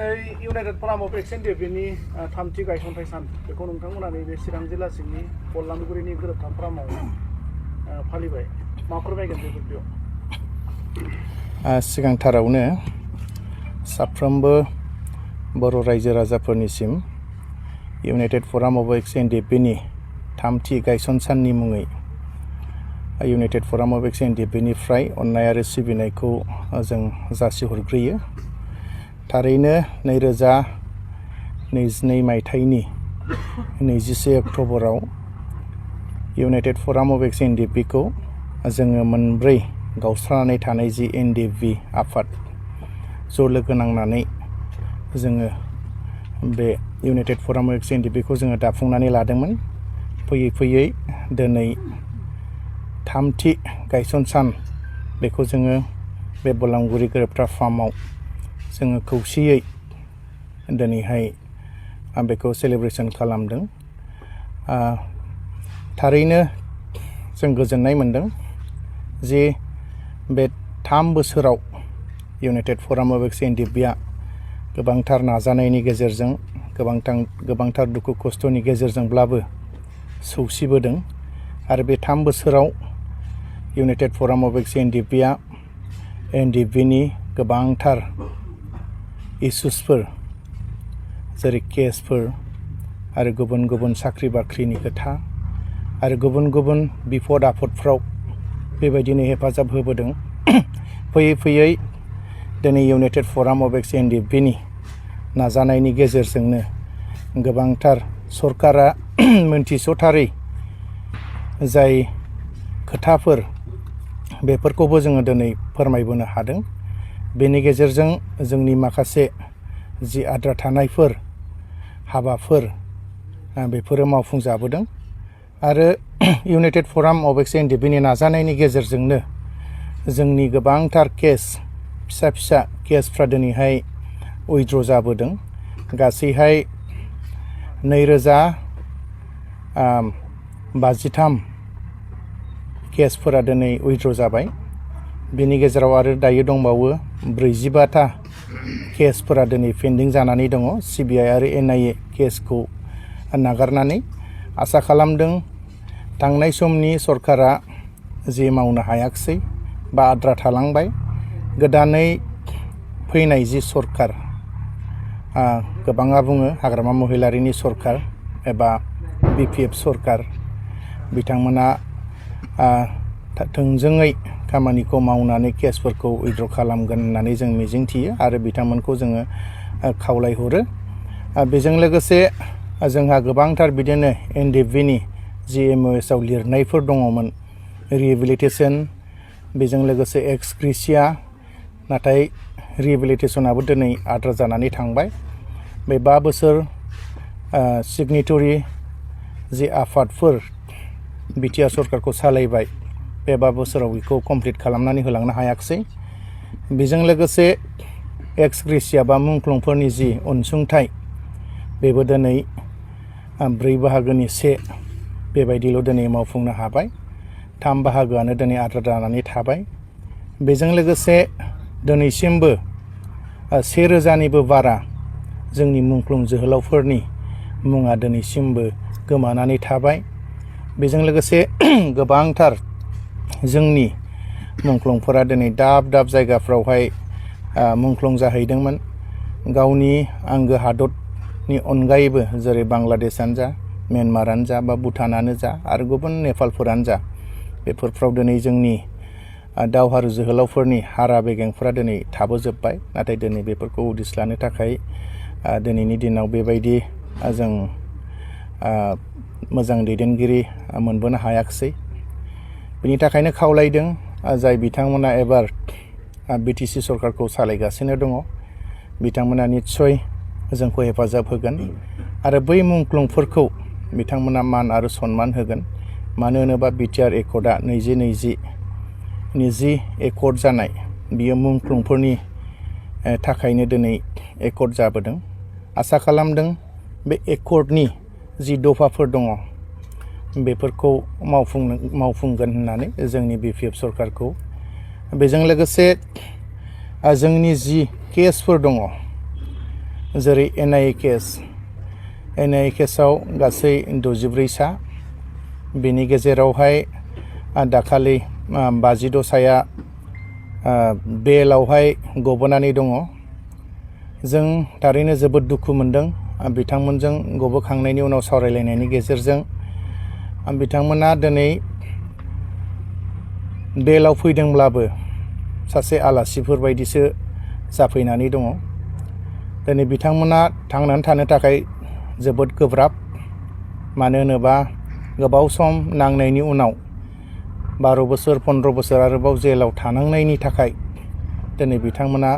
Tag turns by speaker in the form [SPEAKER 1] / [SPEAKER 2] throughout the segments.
[SPEAKER 1] दिनै United फराम of एक्स एनडिएफबीनि थामथि गायसनथाइ सान बेखौ नोंथांमोना नैबे चिरां जिल्ला सिंनि बल्लामगुरिनि गोरोबथा फारामाव फालिबाय मा फोरमायगोन बे बुब्लियाव
[SPEAKER 2] सिगांथारावनो साफ्रोमबो बर' रायजो राजाफोरनिसिम इउनाइटेड फराम अफ एक्स एनडिएफबीनि थामथि गायसन साननि मुङै इउनाइटेड फराम अफ एक्स एनडिएफबीनिफ्राय अननाय आरो सिबिनायखौ जों जासिहरग्रोयो। थारैनो 2022 मायथाइनि 21 अक्ट'बराव इउनाइटेड फराम अफ एक्स एनडिएफबीखौ जोङो मोनब्रै गावस्रानानै थानाय जि एनडिएफबी आफाद ज' लोगो नांनानै जोङो बे इउनाइटेड फराम अफ एक्स एनडिएफबीखौ जोङो दाफुंनानै लादोंमोन। फैयै फैयै दिनै थामथि गायसन सान बेखौ जोङो बे बल्लामगुरि गोरोबथा फार्माव जोङो खौसेयै दिनैहाय बेखौ सेलेब्रेसन खालामदों। थारैनो जों गोजोननाय मोनदों जे बे 3 बोसोराव इउनाइटेड फराम अफ एक्स एनडिएफबीआ गोबांथार नाजानायनि गेजेरजों गोबांथार दुखु खस्थ'नि गेजेरजोंब्लाबो सौसिबोदों आरो बे 3 बोसोराव इउनाइटेड फराम अफ एक्स एनडिएफबीआ एनडिएफबीनि गोबांथार इसुसफोर जेरै केसफोर आरो गुबुन गुबुन साख्रि बाख्रिनि खोथा आरो गुबुन गुबुन बिपद आफदफ्राव बेबायदिनो हेफाजाब होबोदों। फैयै फैयै दिनै इउनाइटेड फराम अफ एक्स एनडिएफबीनि नाजानायनि गेजेरजोंनो गोबांथार सरकारा मोनथिस'थारै जाय खोथाफोर बेफोरखौबो जोङो दिनै फोरमायबोनो हादों। बेनि गेजेरजों जोंनि माखासे जि आद्रा थानायफोर हाबाफोर बेफोरो मावफुंजाबोदों आरो इउनाइटेड फराम अफ एक्स एनडिएफबीनि नाजानायनि गेजेरजोंनो जोंनि गोबांथार केस फिसा फिसा केसफ्रा दिनैहाय उइथड्र जाबोदों। गासैहाय 2053 केसफोरा दिनै उइथड्र जाबाय। बेनि गेजेराव आरो दायो दंबावो 45था केसफोरा दिनै पेन्डिं जानानै दङ सिबिआइ आरो एनआइए केसखौ नागारनानै। आसा खालामदों थांनाय समनि सरकारा जे मावनो हायाखिसै बा आद्रा थालांबाय गोदानै फैनाय जि सरकार गोबाङा बुङो हाग्रामा महिलारिनि सरकार एबा बिपिएफ सरकार बिथांमोना थोंजोङै खामानिखौ मावनानै केसफोरखौ उइथड्र खालामगोन होननानै जों मिजिंथियो आरो बिथांमोनखौ जोङो खावलायहरो। बेजों लोगोसे जोंहा गोबांथार बिदिनो एनडिएफबीनि जि एमअएसआव लिरनायफोर दङमोन रिहेबिलिटेसन बेजों लोगोसे एक्स ग्रेसिया नाथाय रिहेबिलिटेसनाबो दिनै आद्रा जानानै थांबाय। बे 5 बोसोर सिगनेटरि जि आफादफोर बिटिआर सरकारखौ सालायबाय बे 5 बोसोराव बेखौ कमप्लिट खालामनानै होलांनो हायाखिसै। बेजों लोगोसे एक्स ग्रेसिया बा मुंख्लंफोरनि जि अनसुंथाइ बेबो दिनै 4 बाहागोनि 1 बेबायदिल' दिनै मावफुंनो हाबाय। 3 बाहागोआनो दिनै आद्रा जानानै थाबाय। बेजों लोगोसे दिनैसिमबो 1000निबो बारा जोंनि मुंख्लं जोहोलावफोरनि मुङा दिनैसिमबो गोमानानै थाबाय। बेजों लोगोसे गोबांथार जोंनि मुंख्लंफोरा दिनै दाब दाब जायगाफ्रावहाय मुंख्लं जाहैदोंमोन। गावनि आंगो हादरनि अनगायैबो जेरै बांलादेशआनो जा म्यानमारानो जा बा भुटानानो जा आरो गुबुन नेपालफोरानो जा बेफोरफ्राव दिनै जोंनि दावहारु जोहोलावफोरनि हारा बेगेंफोरा दिनै थाबोजोब्बाय। नाथाय दिनै बेफोरखौ उदिस लानो थाखाय दिनैनि दिनाव बेबायदि जों मोजां दैदेनगिरि मोनबोनो हायाखिसै। बेनि थाखायनो खावलायदों जाय बिथांमोना एबार बिटिसि सरकारखौ सालायगासिनो दङ बिथांमोना निस्सय जोंखौ हेफाजाब होगोन आरो बै मुंख्लंफोरखौ बिथांमोना मान आरो सन्मान होगोन। मानो होनोबा बिटिआर एकर्डआ 2020नि जि एकर्ड जानाय बियो मुंख्लंफोरनि थाखायनो दिनै एकर्ड जाबोदों। आसा खालामदों बे एकर्डनि जि दफाफोर दङ बेफोरखौ मावफुंगोन होननानै जोंनि बिपिएफ सरकारखौ। बेजों लोगोसे जोंनि जि केसफोर दङ जेरै NIA केसाव गासै 64 सा, बेनि गेजेरावहाय दाखालि 52 साया बेलावहाय गबोनानै दङ। जों थारैनो जोबोद दुखु मोनदों। बिथांमोनजों गबोखांनायनि उनाव सावरायलायनायनि गेजेरजों बिथांमोना दिनै बेलाव फैदोंब्लाबो सासे आलासिफोर बायदिसो जाफैनानै दङ। दिनै बिथांमोना थांनानै थानो थाखाय जोबोद गोब्राब, मानो होनोबा गोबाव सम नांनायनि उनाव 12 बोसोर 15 बोसोर आरोबाव जेलाव थानांनायनि थाखाय दिनै बिथांमोना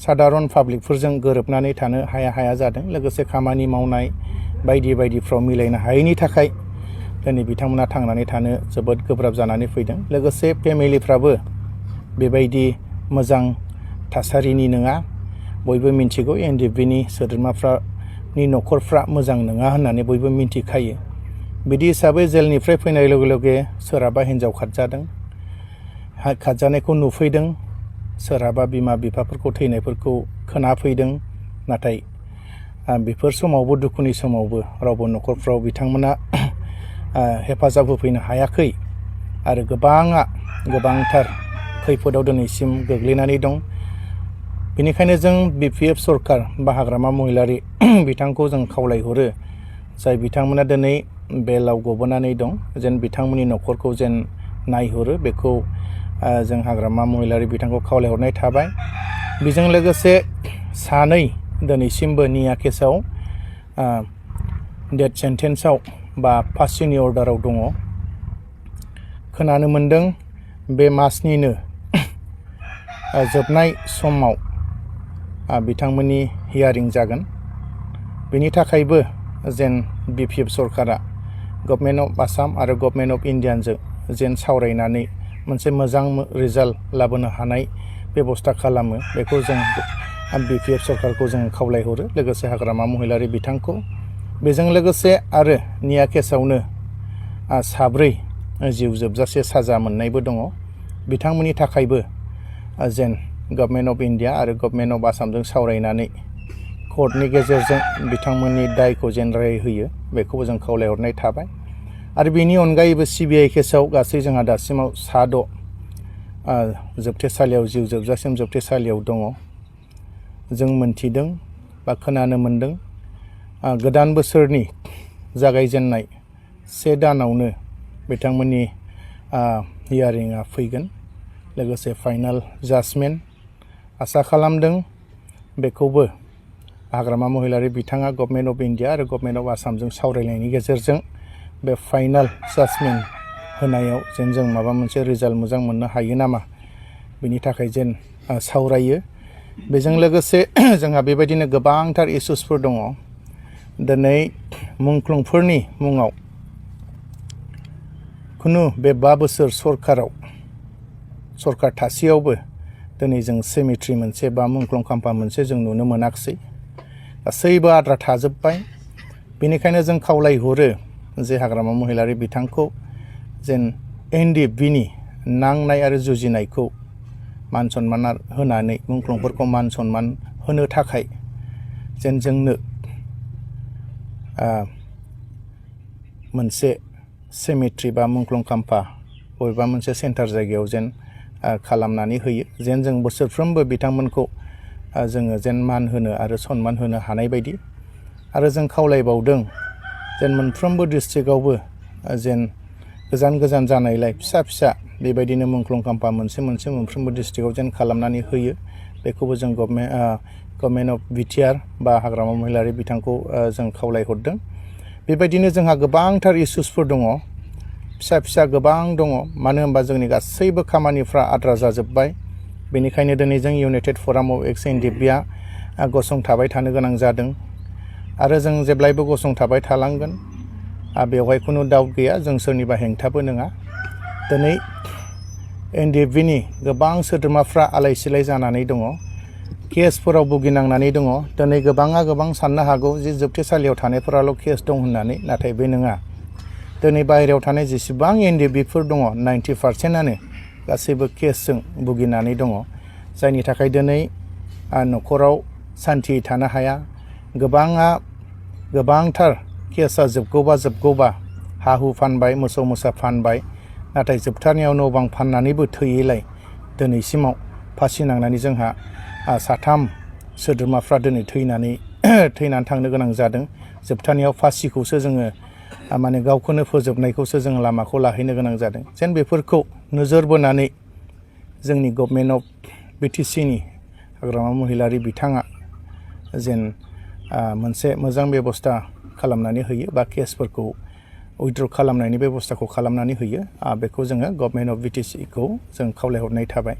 [SPEAKER 2] सादारन पाब्लिकफोरजों गोरोबनानै थानो हाया जादों। लोगोसे खामानि मावनाय बायदिफ्राव मिलायनो हायैनि थाखाय दिनै बिथांमोना थांनानै थानो जोबोद गोब्राब जानानै फैदों। लोगोसे फेमिलिफ्राबो बेबायदि मोजां थासारिनि नङा। बयबो मिन्थिगौ NDFBनि सोद्रोमाफ्रानि न'खरफ्रा मोजां नङा होननानै बयबो मिन्थिखायो। बिदि हिसाबै जेलनिफ्राय फैनाय लोगो लोगो सोरहाबा हिन्जाव खारजानायखौ नुफैदों, सोरहाबा बिमा बिफाफोरखौ थैनायफोरखौ खोनाफैदों। नाथाय बेफोर समावबो, दुखुनि समावबो रावबो न'खरफ्राव बिथांमोना हेफाजाब होफैनो हायाखै आरो गोबांथार खैफोदाव दिनैसिम गोग्लैनानै दं। बेनिखायनो जों BPF सरकार बा हाग्रामा महिलारि बिथांखौ जों खावलायहरो, जाय बिथांमोना दिनै बेलाव गबोनानै दं, जेन बिथांमोननि न'खरखौ जेन नायहरो, बेखौ जों हाग्रामा महिलारि बिथांखौ खावलायहरनाय थाबाय। बेजों लोगोसे सानै दिनैसिमबो निया केसाव डेथ सेन्टेन्सआव बा फासिनि अर्डाराव दङ। खोनानो मोन्दों बे मासनिनो जोबनाय समाव बिथांमोननि हियारिं जागोन। बेनि थाखायबो जेन BPF सरकारा गभर्नमेन्ट अफ आसाम आरो गभर्नमेन्ट अफ इन्डियाजों जेन सावरायनानै मोनसे मोजां रिजाल्ट लाबोनो हानाय बेबस्था खालामो, बेखौ जों BPF सरकारखौ जों खावलायहरो, लोगोसे हाग्रामा महिलारि बिथांखौ। बेजों लोगोसे आरो निया केसावनो 7 जिउ जोबजासे साजा मोननायबो दङ। बिथांमोननि थाखायबो जेन गभर्नमेन्ट अफ इन्डिया आरो गभर्नमेन्ट अफ आसामजों सावरायनानै कर्टनि गेजेरजों बिथांमोननि दायखौ जेन राय होयो, बेखौबो जों खावलायहरनाय थाबाय। आरो बेनि अनगायैबो CBI केसाव गासै जोंहा दासिमाव 6 जोबथेसालियाव जिउ जोबजासिम जोबथेसालियाव दङ। जों मोनथिदों बा खोनानो मोन्दों गोदान बोसोरनि जागायजेननाय 1 दानावनो बिथांमोननि हियारिंआ फैगोन, लोगोसे फाइनाल जाजमेन्ट आसा खालामदों। बेखौबो हाग्रामा महिलारि बिथाङा गभर्नमेन्ट अफ इन्डिया आरो गभर्नमेन्ट अफ आसामजों सावरायनायनि गेजेरजों बे फाइनाल जाजमेन्ट होनायाव जेन जों माबा मोनसे रिजाल्ट मोजां मोननो हायो नामा, बिनि थाखाय जेन सावरायो। बेजों लोगोसे जोंहा बेबायदिनो गोबांथार इस्युसफोर दङ। दिनै मुंख्लंफोरनि मुङाव खुनु बे 5 बोसोर सरकार थासेयावबो दिनै जों सेमिट्रि मोनसे बा मुंख्लं खाम्फा मोनसे जों नुनो मोनाखिसै। गासैबो आद्रा थाजोब्बाय। बेनिखायनो जों खावलायहरो जे हाग्रामा महिलारि बिथांखौ जेन NDFBनि नांनाय आरो जुजिनायखौ मान सनमान होनानै मुंख्लंफोरखौ मान सनमान होनो थाखाय जेन जोंनो मोनसे सेमिट्रि बा मुंख्लं खाम्फा बबेबा मोनसे सेन्टार जायगायाव जेन खालामनानै होयो, जेन जों बोसोरफ्रोमबो बिथांमोनखौ जोङो जेन मान होनो आरो सनमान होनो हानाय बायदि। आरो जों खावलायबावदों जेन मोनफ्रोमबो डिस्ट्रिक्टआवबो जेन गोजान जानायलाय फिसा बेबायदिनो मुंख्लं खाम्फा मोनसे मोनफ्रोमबो डिस्ट्रिक्टआव जेन खालामनानै होयो, बेखौबो जों गभर्नमेन्ट अफ BTR बा हाग्रामा महिलारि बिथांखौ जों खावलायहरदों। बेबायदिनो जोंहा गोबांथार इस्युसफोर दङ, फिसा गोबां दङ। मानो होनबा जोंनि गासैबो खामानिफ्रा आद्रा जाजोब्बाय। बेनिखायनो दिनै जों इउनाइटेड फराम अफ एक्स NDFBआ गसंथाबाय थानो गोनां जादों आरो जों जेब्लायबो गसंथाबाय थालांगोन। बेवहाय खुनु डाउट गैया, जों सोरनिबा हेंथाबो नङा। दिनै NDFBनि गोबां सोद्रोमाफ्रा आलाय सिलाय जानानै दङ, केसफोराव भुगिनांनानै दङ। दिनै गोबां साननो हागौ जे जोबथेसालियाव थानायफोराल' केस दं होननानै, नाथाय बे नङा। दिनै बाहेरायाव थानाय जेसेबां NDFBफोर दङ 90%आनो गासैबो केसजों भुगिनानै दङ, जायनि थाखाय दिनै न'खराव सान्थियै थानो हाया। गोबांथार केसा जोबगौबा हा हु फानबाय, मोसौ मोसा फानबाय, नाथाय जोबथारनायाव न' बां फाननानैबो थैयैलाय दिनैसिमाव फासि नांनानै जोंहा साथाम सोद्रोमाफ्रा दिनै थैनानै थांनो गोनां जादों। जोबथारनायाव फासिखौसो जोङो माने गावखौनो फोजोबनायखौसो जों लामाखौ लाहैनो गोनां जादों। जेन बेफोरखौ नोजोर बोनानै जोंनि गभर्नमेन्ट अफ BTCनि हाग्रामा महिलारि बिथाङा जेन मोनसे मोजां बेबस्था खालामनानै होयो बा केसफोरखौ उइथड्र खालामनायनि बेबस्थाखौ खालामनानै होयो। बेखौ जोङो गभर्नमेन्ट अफ BTCखौ जों खावलायहरनाय थाबाय।